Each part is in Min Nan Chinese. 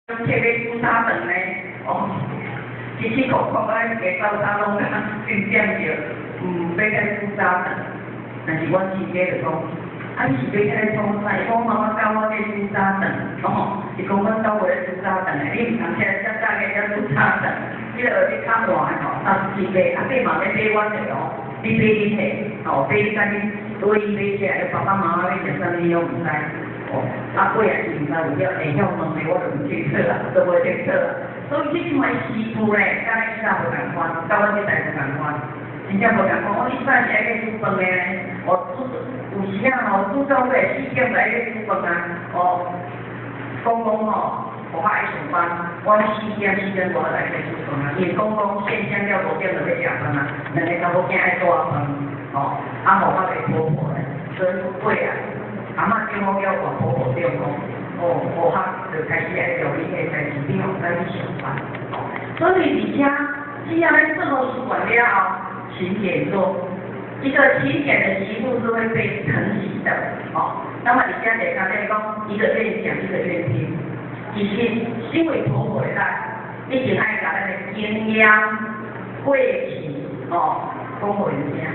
摕欲煮早顿呢，哦，辛辛苦苦啊，加走早攏甲真点著，欲来煮早顿。但是阮亲家就講，啊，你是欲起來創啥？伊講媽媽教我咧煮早頓，哦，伊講阮兜無咧煮早頓的，你毋通起來遮早起來煮早頓，你著欲較晚的吼，三四買，啊買嘛欲買阮的哦，你買恁的，哦，買你家己倒去買起來，爸爸媽媽欲食啥物你攏毋知。哦，啊，尾也是毋知有曉會曉問的，我就毋清楚啦，都無清楚啦。所以這種的師傅咧，佮咱以早無仝款，佮阮這代無仝款，真正無仝款。我以前是愛去煮飯的呢，哦，煮有時啊吼，煮到尾4點就愛去煮飯啊，哦，公公吼，無較愛上班，我4點4點外就愛去煮飯啊，因為公公現場了5點就欲食飯啊，兩个查某囝愛帶飯，哦，啊，予較袂婆婆咧，所以尾啊。阿嬤中風了，我婆婆中風，哦，無較就開始來料理彼個代誌，變予咱去上班。所以而且只要咱生活習慣了後，勤儉做，一個勤儉的媳婦是會被疼惜的，哦。那麼而且第三點講，一個願講，一個願聽。其實身為婆婆的咱，一定愛共咱的經驗、過去，哦，講予𪜶聽。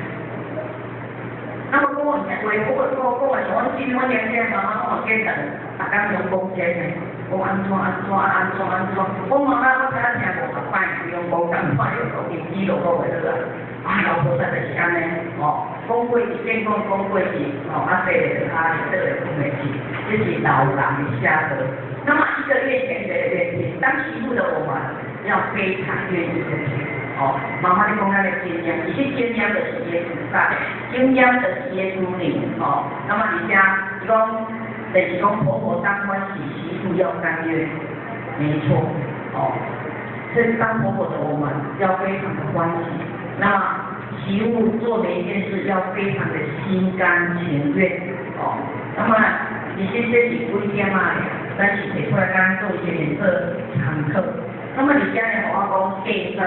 那麼講予𪜶聽，話，我講講話像阮姊阮年輕媽媽講簡單，逐工攏講這呢，講按怎按怎按怎按怎，我媽媽我知影聽無十擺，毋用講仝款，又講音機就講袂好啊。啊，老菩薩就是按呢，哦，講過去，先講講過去，哦，啊，說袂就跤倒會困袂去，這是老人的下德。那麼一個願講，一個願聽，當媳婦的我們要非常願意的聽。哦，媽媽你講咱的經驗，其實經驗就是耶穌教，經驗就是耶穌靈，哦。那麼而且，伊講，就是講婆婆當歡喜，媳婦要甘願，沒錯，哦。所以當婆婆的我們要非常的歡喜，那麼媳婦做每一件事要非常的心甘情願，哦。那麼其實這是幾點仔，咱是提出來講做一些免做參考。那麼而且呢，予我講嫁妝。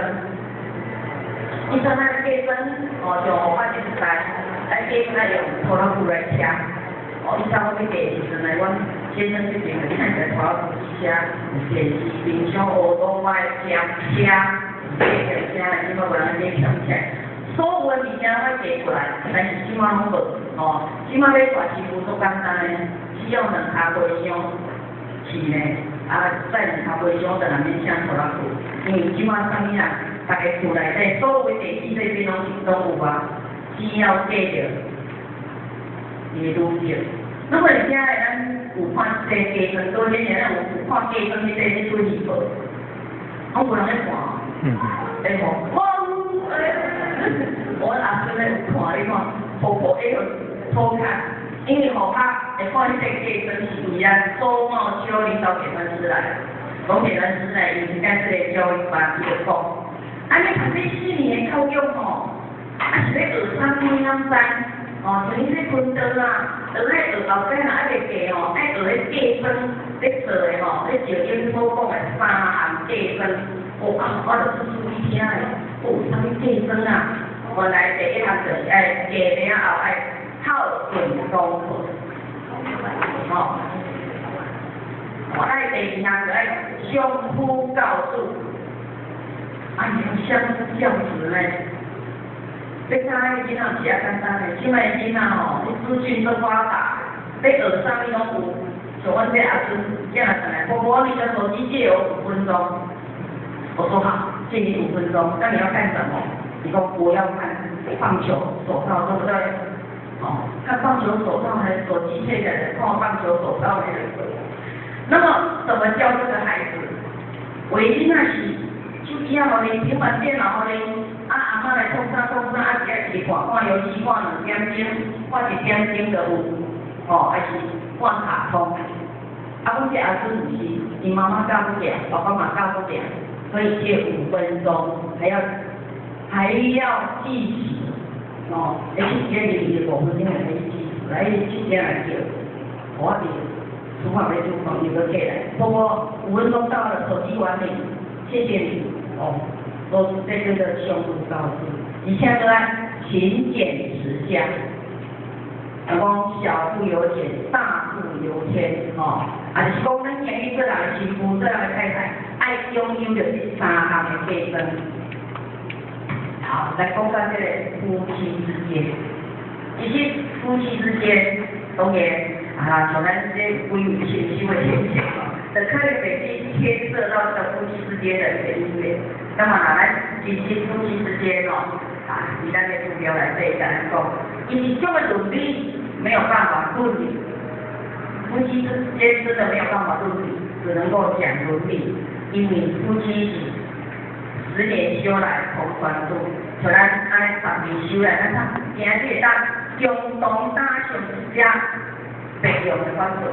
以前咱嫁妝，哦，像我這個代，咱嫁妝愛用拖拉機來車。哦，以前我去嫁的時陣呢，阮先生這邊你看一個拖拉機車，有電視、冰箱、烏冬擺、車車，買台車，這馬無人買搶起來。所有的物件攏愛提過來，但是這馬攏無，哦，這馬欲帶媳婦足簡單的，只要兩跤皮箱去呢，啊，載兩跤皮箱就內免請拖拉機，因為這馬啥物啊？逐家厝內底所有的電器設備攏是攏有啊，只要嫁著伊會愈著。那麼而且呢，咱有看這個嫁妝，當然咱有看嫁妝彼出戲無？攏無人咧看。會無？我我阿孫咧有看，你看，婆婆會偷看，因為吼較會看彼個嫁妝是為咱周茂秋領導給咱師來，講給咱師來，伊是幹這個教育班，伊就講。啊！你讀這4年的教育吼，啊是欲學啥物你吶毋知？哦，像你這薰桌啊，學咧學後擺若愛欲嫁吼，愛學彼嫁妝咧做的吼，咧趙英所講的三項嫁妝。哦啊，我就注意聽的，哦，啥物嫁妝啊？原來第一項就是愛嫁了後愛孝順公婆，吼。我愛第二項就愛相夫教子。哎呀，相夫教子呢？欲教彼囡仔是較簡單的，這擺囡仔吼，你資訊都發達，欲學啥物攏有。像阮這阿孫，囝若轉來，婆婆，你的手機借我五分鐘。我說好，借你五分鐘，那你要幹什麼？你說我要看棒球手套，對不對？哦，看棒球手套還是手機借來看棒球手套那個。那麼怎麼教這個孩子？為囡仔是。手機仔予𪜶，平板電腦予𪜶，啊阿嬤來創啥創啥，啊是愛一直看看遊戲，看2點鐘，看1點鐘就有，哦，還是看卡通。啊，阮這阿孫毋是，伊媽媽教不了，爸爸嘛教不了，所以借五分鐘，還要計時，哦，欸，手機入去5分鐘就開始計時，來手機來叫，我佇廚房咧煮飯，伊閣起來，婆婆五分鐘到了，手機還你，謝謝你。哦，都是這個相夫教子，而且閣愛勤儉持家。人講小富由儉，大富由由天，吼，啊就是講咱今日做人的媳婦、做人的太太，愛擁有著這三項的價值。好，來講到這个夫妻之間，其實夫妻之間，當然啊，像咱這幾位親手的親戚吼，就可能袂去牽涉到這個夫妻之間的一個姻緣。那麼若咱其實夫妻之間哦，啊，佇咱的資料內底共咱講，因為這個倫理沒有辦法論理，夫妻之間真的沒有辦法論理，只能夠講倫理，因為夫妻是十年修來同船渡，像咱按呢10年修來，咱看今日會當共同搭上一隻白羊的法度。